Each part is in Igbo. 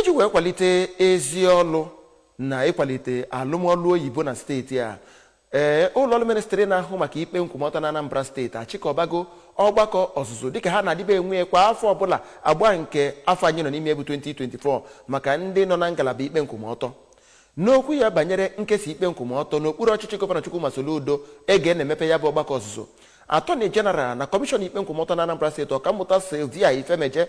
Iji wee kwalite ezi ọlụ na ịkwalite alụmọlụ oyibo na steeti a, ee, ụlọọrụ ministri na-ahụ maka ikpe nkwụmọtọ na Anambra Steeti achịkọbago ọgbakọ ọzụzụ dịka ha na-adịba enwe kwa afọ ọbụla, agba nke afọ anyị nọ n'ime bụ 2024, maka ndị nọ na ngalaba ikpe nkwụmọtọ. N'okwu ya banyere nkesa ikpe nkwụmọtọ n'okpuru ọchịchị Gọvanọ Chukwuma Soludo, ege na-emepe ya bụ ọgbakọ ọzụzụ, Attorney General na Kọmishọna ikpe nkwụmọtọ na Anambra Steeti, Ọkammụta Sylvia Ifemeje,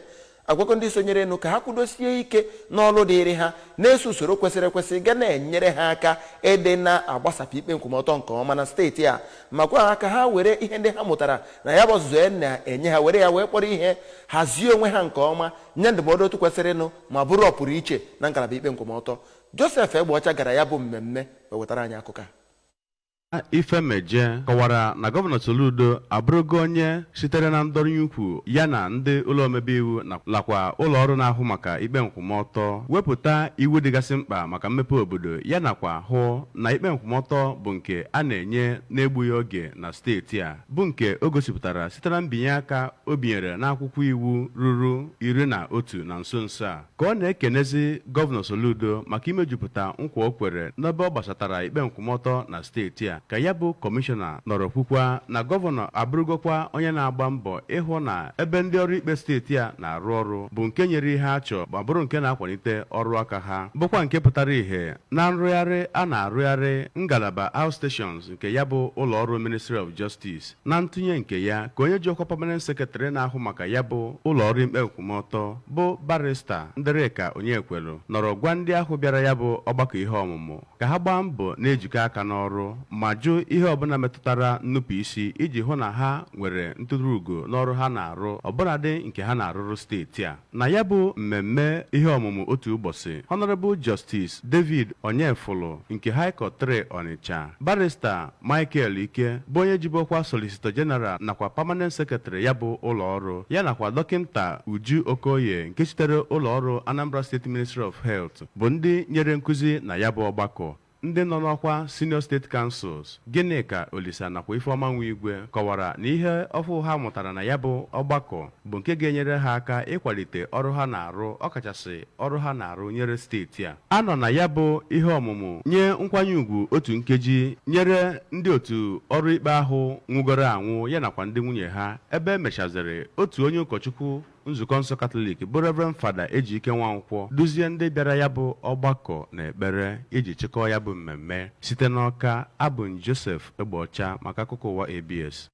agwago ndị sonyere enu ka ha kwudosie ike n'ọlụ dịịrị ha, na-eso usoro kwesịrị ekwesị ga na-enyere ha aka ịdị na-agbasapụ ikpe nkwụmọtọ nke ọma na steeti a, ma gwa ha ka ha were ihe ndị ha mụtara na ya bụ ọzụzụ e na-enye ha, were ya wee kpọrọ ihe, hazie onwe ha nke ọma, nye ndụmọdụ otu kwesịrịnụ ma bụrụ ọpụrụ iche na ngalaba ikpe nkwụmọtọ. Joseph Egbeọcha gara ya bụ mmemme wee wetara anyị akụkọ a. Ifemeje kọwara na Gọvanọ Soludo abụrụgo onye sitere na ndọrọ ukwu ya na ndị ụlọ omebe iwu nakwa ụlọ ọrụ na-ahụ maka ikpe nkwụmọtọ wepụta iwu dịgasị mkpa maka mmepe obodo, ya nakwa hụ na ikpe nkwụmọtọ bụ nke a na-enye na-egbughị oge na steeti a, bụ nke o gosipụtara site na mbinye aka o binyere n'akwụkwọ iwu ruru 11 na nso nso a. Ka ọ na-ekenezi Gọvanọ Soludo maka imejupụta nkwa o kwere n'ebe ọ gbasatara ikpe nkwụmọtọ na steeti a, ka ya bụ kọmishọna nọrọ kwukwa na gọvanọ abụrụgokwa onye na-agba mbọ ịhụ na ebe ndị ọrụ ikpe steeti a na-arụ ọrụ bụ nke nyere ihe a chọọ ma bụrụ nke na-akwalite ọrụ aka ha, bụkwa nke pụtara ìhè na nrụgharị a na-arụgharị ngalaba outstations nke ya bụ ụlọ ọrụ Ministry of Justice. Na ntụnye nke ya, ka onye ji ọkwa Permanent Secretary na-ahụ maka ya bụ ụlọ ọrụ ikpe nkwụmọtọ, bụ Barrister Ndereka Onyekwelu, nọrọ gwa ndị ahụ bịara ya bụ ọgbakọ ihe ọmụmụ ka ha gbaa mbọ na-ejikọ aka n'ọrụ ma jụ ihe ọbụla metụtara nnupụ isi, iji hụ na ha nwere ntụrụ ugo n'ọrụ ha na-arụ, ọbụladị nke ha na-arụrụ steeti a. Na ya bụ mmemme ihe ọmụmụ otu ụbọchị, Honorable Justice David Onyefulu nke High Court 3 Onitsha, Barrister Michael Ike, bụ onye jibọkwa Solicitor General nakwa Permanent Secretary ya bụ ụlọ ọrụ, ya nakwa Dọkịnta Uju Okoye nke sitere ụlọ ọrụ Anambra State Ministry of Health, bụ ndị nyere nkụzi na ya bụ ọgbakọ. Ndị nọ n'ọkwa Senior State Counsels Gịnịka Olisa nakwa Ifeọma Nwa kọwara na ihe ọfụ ha mụtara na ya bụ ọgbakọ bụ nke ga-enyere ha aka ịkwalite ọrụ ha na-arụ, ọkachasị ọrụ ha na-arụ nyere steeti a. A nọ na ya bụ ihe ọmụmụ nye nkwanye ùgwù otu nkeji nyere ndị otu ọrụ ikpe ahụ nwụgoro anwụ, ya nakwa ndị nwunye ha, ebe emechaziri otu onye ụkọchukwu nzukọ nsọ Katọlik, bụ Reverend Fada Ejike Nwankwọ, duzie ndị bịara ya bụ ọgbakọ na ekpere iji chịkọọ ya bụ mmemme. Site n'Ọka, abụ m Joseph Egbeọcha maka akụkọ ụwa ABS.